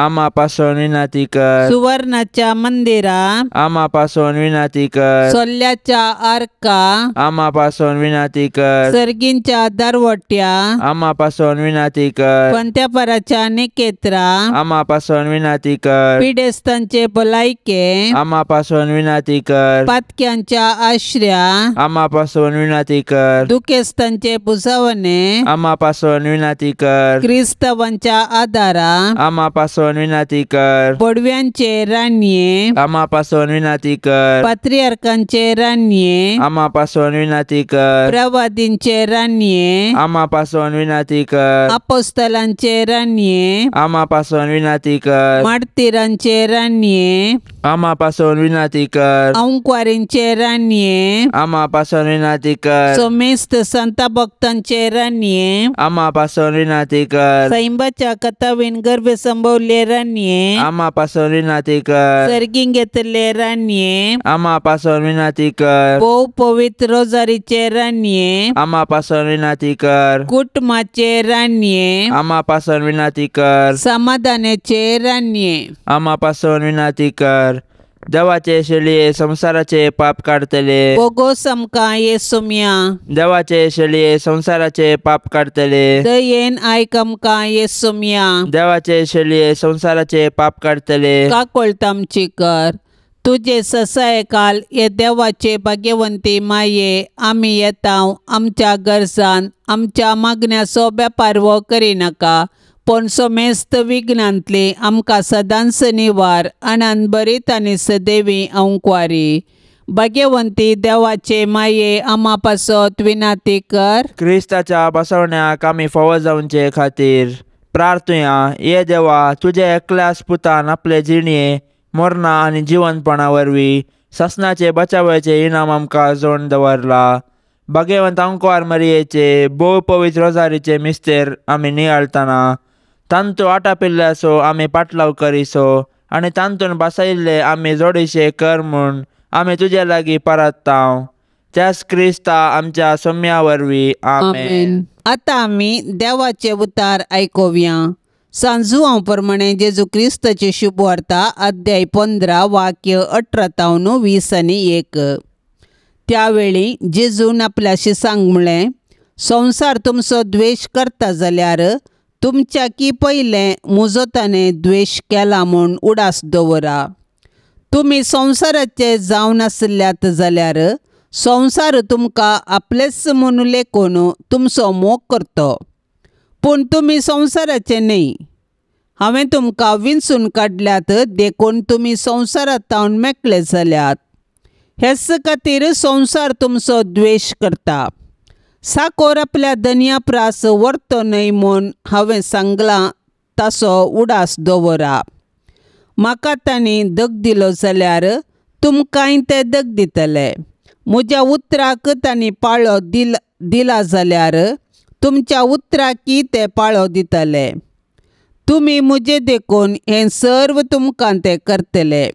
आमा पासून विनंती कर। सुवर्णाच्या मंदिरा आमा पासून विनंती कर। सोल्याच्या आर्का आमा पासून विनंती कर। सर्गींच्या दरवट्या आमा पासून विनंती कर। पंत्यापराच्या निकेत्रा आमा पासून विनंती कर। पिडेस्तांचे भलायके आमा पासून विनंती कर। पातक्यांच्या आश्र्या आमा पासून विनंती कर। दुखेस्तांचे पुजवणे आमा पासून विनंती कर। क्रिस्तावांच्या आदारा आमा पासून विनंती कर। पडव्यांचे राणये आमा पासून विनंती कर। पात्रियार्कांचे राणये आमा पासून विनंती कर। प्रवादींचे राणये आमा पासून विनंती कर। अपोस्तलांचे राणये आमा पासून विनंती कर। मार्तीरांचे राणये आमा पासून विनंती कर। अंकवारींचे राणये आमा पासून विनंती कर। समेस्त संत भक्तांचे राणये आमा पासून विनंती कर। सैंबाच्या कथावीन गर्भ संभवले राणये आमा पासून विनंती कर। सर्गीं घेतले राणये आमा पासून विनंती कर। भोव पवित्र रोजारीचे राणये आमा पासून विनंती कर। कुटुंबाचे राणये आमा पासून विनंती कर। समाधानाचे राणये आमा पासून विनंती कर। देवाचे शेळये संसाराचे पाप काडतले बोगोस आमकां येसुम्या देवाचे शेळये संसाराचे पाप काडतले दयेन आयक आमकां येसुम्या देवाचे शेळये संसाराचे पाप काडतले काकोळत आमची कर। तुजे ससायकाल हे देवाचे भाग्यवंती माये आमी येता आमच्या गरजान आमच्या मागण्याचो बेपारवो करिनाका पूण समेस्त विघ्नांतली आमकां सदांच निवार आनंद बरीत आनी सदैवी अंकवारी। भाग्यवंती देवाचे माये आमा पासत विनाती कर। क्रिस्ताच्या बसवण्याक आमी फावो जावचे खातीर प्रार्थुया। ये देवा, तुज्या एकल्याच पुतान आपले जिणये मरणा आनी जिवनपणा वरवीं सासणाचे बचावाचे इनाम आमकां जोडून दवरला। भाग्यवंत अंकवार मरियेचे भोव पवित्र रोजारीचे मिस्तेर आमी नियाळतना तांतू आटापिल्ल्याचो आमी पाटलाव करिसो आनी तांतून बसयिल्ले आमी जोडीशे कर म्हूण आमी तुजे लागीं परत्तांव। त्याच क्रिस्ता आमच्या सोम्या वरवीं आमेन। आतां आमी देवाचे उतार आयकुया। सांजुआंव प्रमाणे जेजू क्रिस्ताची शुभवार्ता अध्याय 15 वाक्य 18 तावन 20 आनी 1। त्यावेळी जेजून आपल्याशी सांग म्हळें, संवसार तुमचो द्वेश करता जाल्यार तुमच्या की पयलें म्हजो ताणें द्वेश केला म्हूण उडास दवरा। तुमी संवसाराचे जावन आशिल्ल्यात जाल्यार संवसार तुमकां आपलेच म्हूण लेखून तुमचो मोग करतो, पूण तुमी संवसाराचे न्हय। हांवें तुमकां विंचून काडल्यात देखून तुमी संवसारांत मेकळे जाल्यात। हेच खातीर संवसार तुमचो द्वेश करता। साकोर आपल्या धनया प्रास व्हरतो न्हय म्हूण हांवें सांगलां ताचो उडास दवरा. म्हाका तांणी दग दिलो जाल्यार तुमकांय ते दग दितले. म्हज्या उतराक तांणी पाळो दिला जाल्यार तुमच्या उतराकय ते पाळो दितले. तुमी म्हजे देखून हें सर्व तुमकां ते करतले,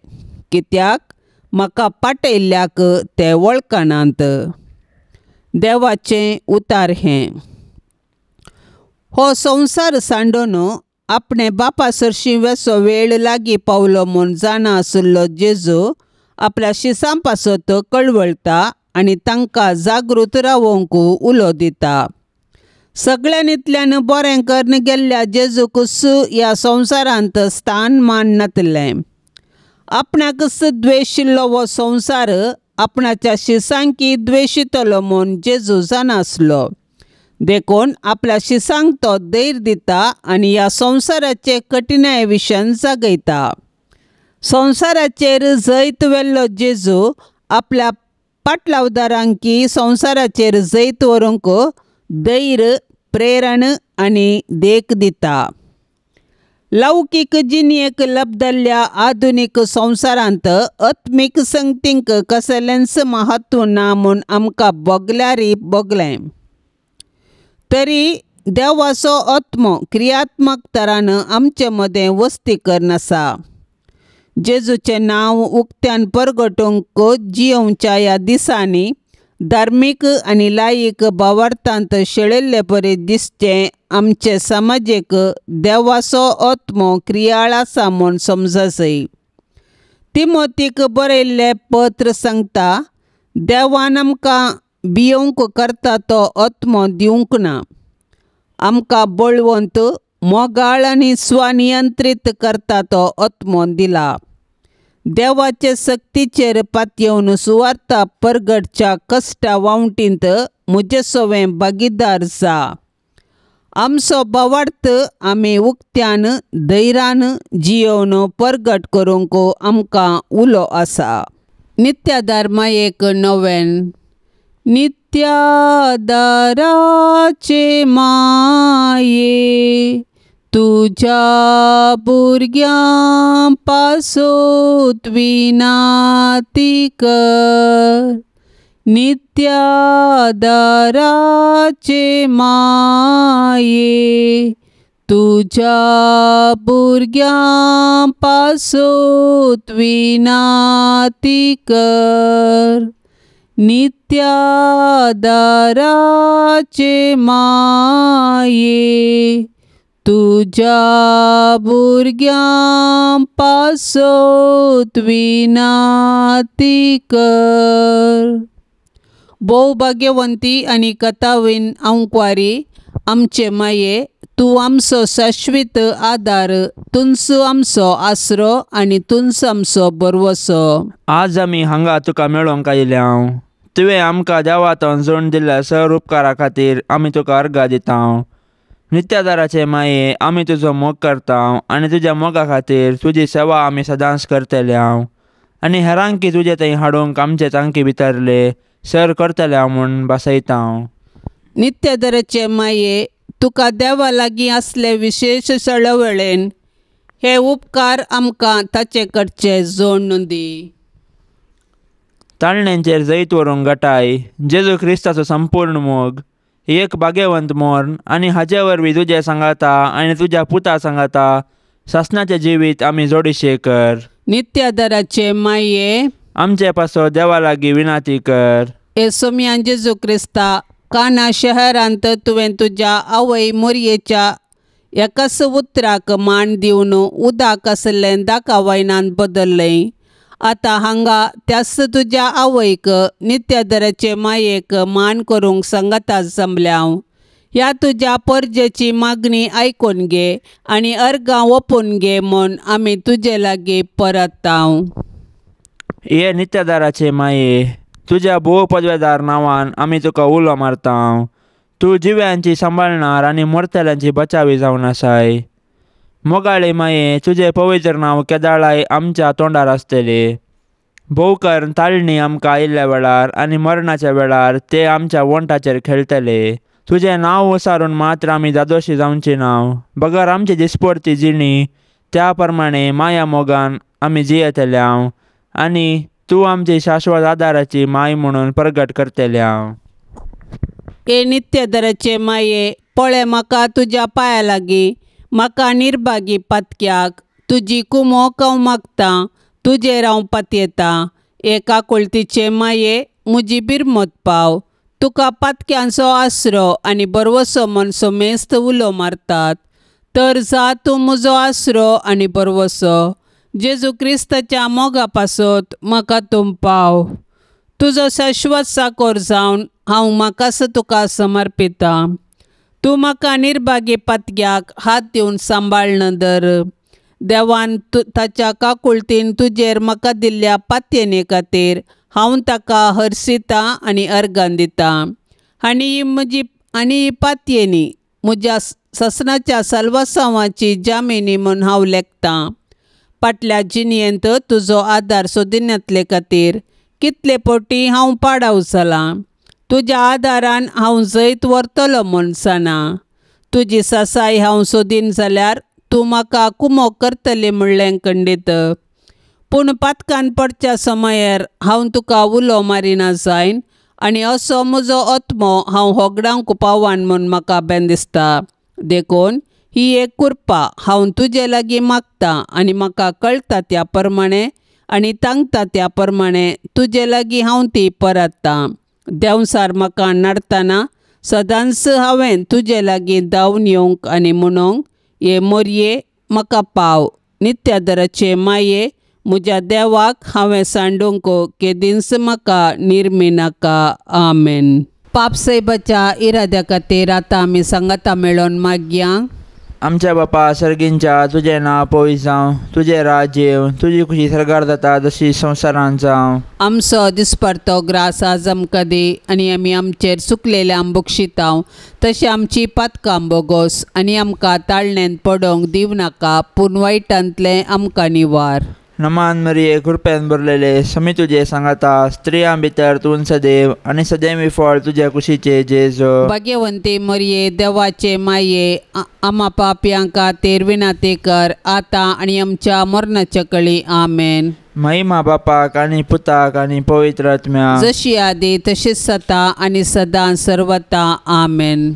कित्याक म्हाका पाटयल्ल्याक ते वळखनात. देवाचें उतार हें. हो संवसार सांडून आपणे बापा सरशीं वेसो वेळ लागीं पावलो म्हूण जाणा आशिल्लो जेजू आपल्या शिसां पासत कळवळटा आनी तांकां जागृत रावोवंक उलो दिता. सगळ्यांतल्यान बरें करून गेल्ल्या जेजूकूच ह्या संवसारांत स्थान मान नातलें. आपणाकच द्वेशिल्लो हो संवसार आपणाच्या शिसांकी द्वेशितलो म्हूण जेजू जाणा आसलो. देखून आपल्या शिसांक तो धैर्य दिता आनी ह्या संवसाराचे कठिणाये विशयान जागयता. संवसाराचेर जैत व्हेल्लो जेजू आपल्या पाटलावदारांकी संवसाराचेर जैत व्हरूंक धैर्य, प्रेरण आनी देख दिता. लौकीक जिणेक लब्दल्ल्या आधुनीक संवसारांत आत्मीक संगतींक कसलेंच म्हत्व ना म्हूण आमकां भोगल्यारय भोगलें तरी देवाचो आत्मो क्रियात्मक तरान आमचे मदें वस्ती करून आसा. जेजूचें नांव उक्त्यान परगटूंक जियोवच्या ह्या दिसांनी धार्मीक आनी लायीक भावार्थांत शेळिल्ले परी दिसचें आमचे समाजेक देवाचो आत्मो क्रियाळ आसा म्हूण समजसय. तिमोतीक बरयल्लें पत्र सांगता, देवान आमकां भियोवंक करता तो आत्मो दिवंक ना, आमकां बळवंत, मोगाळ आनी स्वनियंत्रीत करता तो आत्मो दिला. देवाचे सक्तीचेर पातयेवन सुवार्ता परगटच्या कश्टा वावटींत म्हजे सवें भागीदार जा. आमचो भावार्थ आमी उक्त्यान धैर्यान जियोवन परगट करूंक आमकां उलो आसा. नित्यादार मायेक नवेन. नित्यादाराचे माये तुज्या भुरग्यां पासत विनाती कर. नित्यादाराचे माये तुज्या भुरग्यां पासत विनाती कर. नित्यादाराचे माये तुज्या भुरग्यां पासत विनाती कर. भोव भाग्यवंती आनी कथावीन आंकवारी आमचे माये, तूं आमचो शाश्वीत आदार, तुंचो आमचो आसरो आनी तुंचो आमचो भरवसो. आज आमी हांगा तुका मेळोवंक आयिल्ले हांव. तुवें आमकां देवांत जोड दिल्ल्या सर उपकारा खातीर आमी तुका अर्गां दिता. नित्यादाराचे माये, आमी तुजो मोग करता आनी तुज्या मोगा खातीर तुजी सेवा आमी सदांच करतले हांव आनी हेरांकी तुजे थंय हाडूंक आमचे तांकी भितरले सर करतले हांव म्हूण भासयता हांव. नित्यादाराचे माये, तुका देवा लागीं आसले विशेश सळवळेन हे उपकार आमकां ताचे कडचे जोडून दी. ताळण्यांचेर जैत व्हरूंक गटाय जेजू क्रिस्ताचो संपूर्ण मोग, एक भाग्यवंत मोर्न आनी हाजे वरवीं तुजें सांगाता आनी तुज्या पुता सांगाता सासणाचें जिवीत आमी जोडिशें कर. नित्यादाराचे माये, आमचे पासो देवा लागीं विनाती कर. हे सोमयान जेजू क्रिस्ता, काना शहरांत तुवें तुज्या आवय मोरयेच्या एकाच उतराक मान दिवन उदक आसलें दाका वायनान बदल्लें. आतां हांगा त्याच तुज्या आवयक नित्यादाराचे मायेक मान करूंक सांगाता जमल्या हांव. ह्या तुज्या परजेची मागणी आयकून घे आनी अर्गां ओपून घे म्हूण आमी तुजे लागीं परत हांव. हे नित्यादाराचे माये, तुज्या भोव पदवेदार नांवान आमी तुका उलो मारता. तूं जिव्यांची सांबाळणार आनी मरतल्यांची बचावी जावन आसाय. मोगाळे माये, तुजें पवित्र नांव केदाळाय आमच्या तोंडार आसतलें. भोव करून ताळणी आमकां आयिल्ल्या वेळार आनी मरणाच्या वेळार ते आमच्या वोंठाचेर खेळटले. तुजें नांव वसारून मात्र आमी जादोशी जावची नांव बगर आमची दिसपडती जिणी त्या प्रमाणे माया मोगान आमी जियेतले हांव आनी तूं आमची शाश्वत आदाराची माय म्हणून प्रगट करतले हांव. हे नित्यधराचे माये, पळय म्हाका तुज्या पांया लागीं, म्हाका निर्भागी पातक्याक तुजी कुमोक हांव मागतां, तुजेर हांव पातयेतां. हे काकुळतीचे माये, म्हजी बिरमत पाव. तुका पातक्यांचो आसरो आनी बरवसो म्हूण समेस्त उलो मारतात, तर जा तूं म्हजो आसरो आनी बरवसो. जेजू क्रिस्ताच्या मोगा पासत म्हाका तूं पाव. तुजो शाश्वत साकोर जावन हांव म्हाकास तुका समर्पितां. तूं म्हाका निर्भागी पातक्याक हात दिवन सांबाळन धर. देवान ताच्या काकुळतीन तुजेर म्हाका दिल्ल्या पातयेने खातीर हांव ताका हर्शितां आनी अर्गां दितां. आनी ही म्हजी आनी ही पातयेनी म्हज्या ससनाच्या साल्वासांवाची जामिनी म्हूण हांव लेखतां. फाटल्या जिणयेंत तुजो आदार सोदिनातले खातीर कितले पटी हांव पाडाव जालां. तुज्या आदारान हांव जैत व्हरतलो म्हूण जाणा. तुजी सासाय हांव सोदीन जाल्यार तूं म्हाका कुमोक करतली म्हणलें खंडीत. पूण पातकान पडच्या समयार हांव तुका उलो मारिना जायन आनी असो म्हजो आत्मो हांव होगडावंक पावान म्हूण म्हाका बेन दिसता. देखून ही एक कृपा हांव तुजे लागीं मागतां आनी म्हाका कळटा त्या प्रमाणे आनी तांकता त्या प्रमाणे तुजे लागीं हांव ती परत्तां. देंवसार म्हाका नाडतना सदांच हांवें तुजे लागीं धांवन येवंक आनी म्हणूंक, हे मोरये म्हाका पाव. नित्यादराचे माये, म्हज्या देवाक हांवें सांडूंक केदींच म्हाका निर्मिनाका. आमेन. पापसाहेबाच्या इराद्या खातीर आतां आमी सांगाता मेळोवन मागया. आमच्या बापा सर्गींच्या, तुजें नांव पवित्र जावं, तुजें राज्य येवं, तुजी खुशी सर्गार जाता तशी संवसारांत जावं. आमचो दिसपडतो ग्रास आज आमकां दी आनी आमी आमचेर चुकलेल्या बक्षितांव तशें आमची पातकां बोगोस आनी आमकां ताळण्यांत पडोवंक दिवं नाका, पूण वायटांतलें आमकां निवार. नमान मरिये, कृपेन भरलेले, समी तुजे सांगाता, स्त्रियां भितर तूं सदैव आनी सदैवी फळ तुज्या कुशीचे जेजू. भाग्यवंती मरिये, देवाचे माये, आमा पापयां खातीर विनंती कर आतां आनी आमच्या मरणाच्या कळी. आमेन. महिमा बापाक आनी पुताक आनी पवित्र आत्म्याक, जशी आदी तशीच सता आनी सदां सर्वता. आमेन.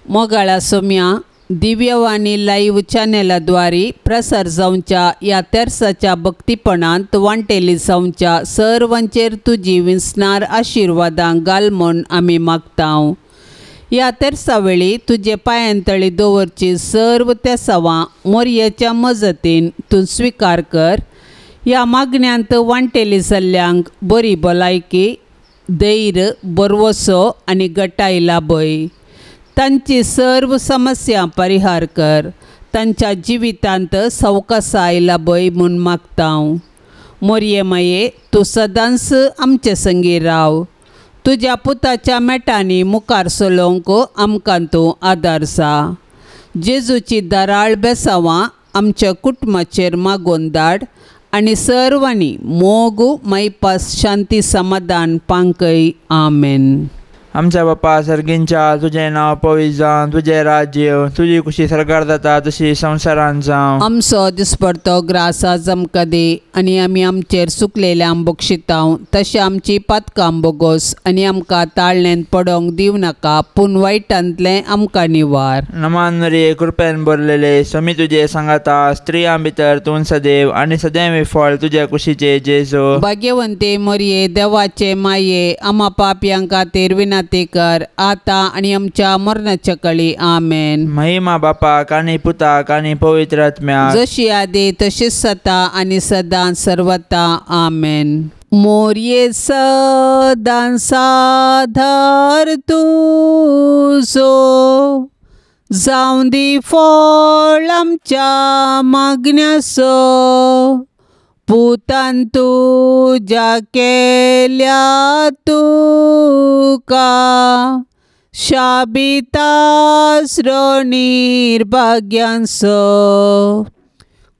मोगाळा सोम्या, दिव्यवाणी लाईव्ह चॅनलाद्वारे प्रसार जावच्या ह्या तेर्साच्या भक्तीपणांत वांटेली जावच्या सर्वांचेर तुजी विंचणार आशिर्वादां घाल म्हूण आमी मागता. ह्या तेर्सा वेळी तुजे पांयांतळी दवरची सर्व तेसावां मोरयेच्या मजतीन तूं स्विकार कर. ह्या मागण्यांत वांटेली जाल्ल्यांक बरी भलायकी, धैर्य, बरवसो आनी गटाय लाभय. तांची सर्व समस्या परिहार कर. तांच्या जिवितांत सवकासाय लाभय म्हूण मागता. मोरये माये, तूं सदांच आमचे संगी राव. तुज्या पुताच्या मेटांनी मुखार चलोवंक आमकां तूं आदार जा. जेजूची दराळ बेसावां आमच्या कुटुंबाचेर मागोवन धाड आनी सर्वांनी मोग, मायपास, शांती, समाधान पांकय. आमेन. आमच्या बापा सर्गींच्या, तुजें नांव पवित्र जावं, तुजें राज्य येवं, तुजी खुशी सर्गार जाता तशी संवसारांत जावं. आमचो दिसपडतो ग्रास आज आमकां दी आनी आमी आमचेर चुकलेल्या बक्षितांव तशें आमची पातकां बोगोस आनी आमकां ताळण्यांत पडोवंक दिवं नाका, पूण वायटांतलें आमकां निवार. नमान मरिये, कृपेन भरलेले, समी तुजे सांगाता, स्त्रियां भितर तूं सदैव आनी सदैव फळ तुज्या कुशीचे जेजू. भाग्यवंती मरिये, देवाचे माये, आमा पापयां खातीर विनंती कर आतां आनी आमच्या मरणाच्या कळी. आमेन. महिमा बापाक आनी पुताक आनी पवित्र आत्म्याक, जशी आदी तशीच सता आनी सदां सर्वता. आमेन. मोरये सदां साधार तुजो, जावं दी फळ आमच्या मागण्याचो, पुतान तुज्या केल्या तुका शाबितासरो निर्भाग्यांचो.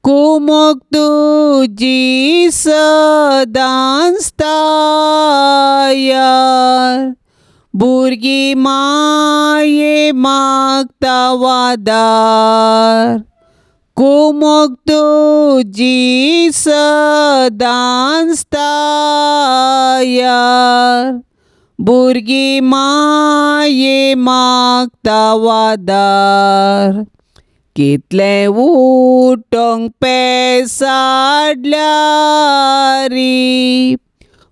कुमोक तुजी सदांच तयार भुरगीं माये मागता वादार कुमोक तुजी सदांच तयार भुरगीं माये मागता वादार कितलें उठोंक पेसाडल्यारी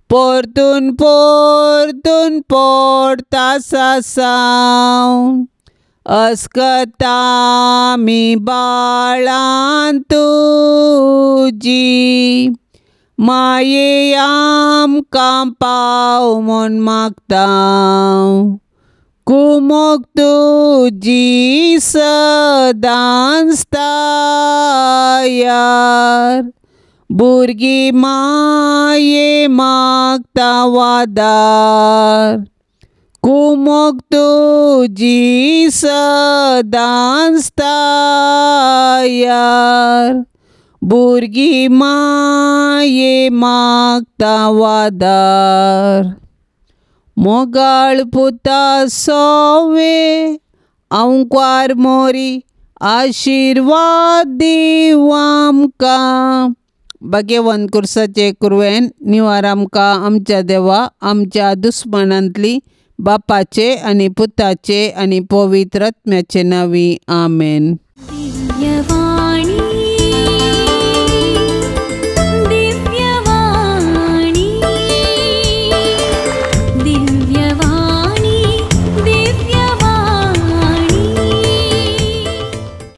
परतून परतून पडता सासांव अस्कता आमी बाळां तुजी माये आमकां पाव म्हूण मागता कुमोक तुजी सदांच तयार भुरगीं माये मागता वादार कुमोक तुजी सदांच तयार भुरगीं माये मागता वादार मोगाळ पुता सोवे आंकवार मोरी आशिर्वाद दीव आमकां भाग्यवंत कुर्साचे कुरवेन निवार आमकां आमच्या देवा आमच्या दुस्मानांतली बापाचे आनी पुताचे आनी पवित्र आत्म्याचे नांवी आमेन. दिव्यवाणी.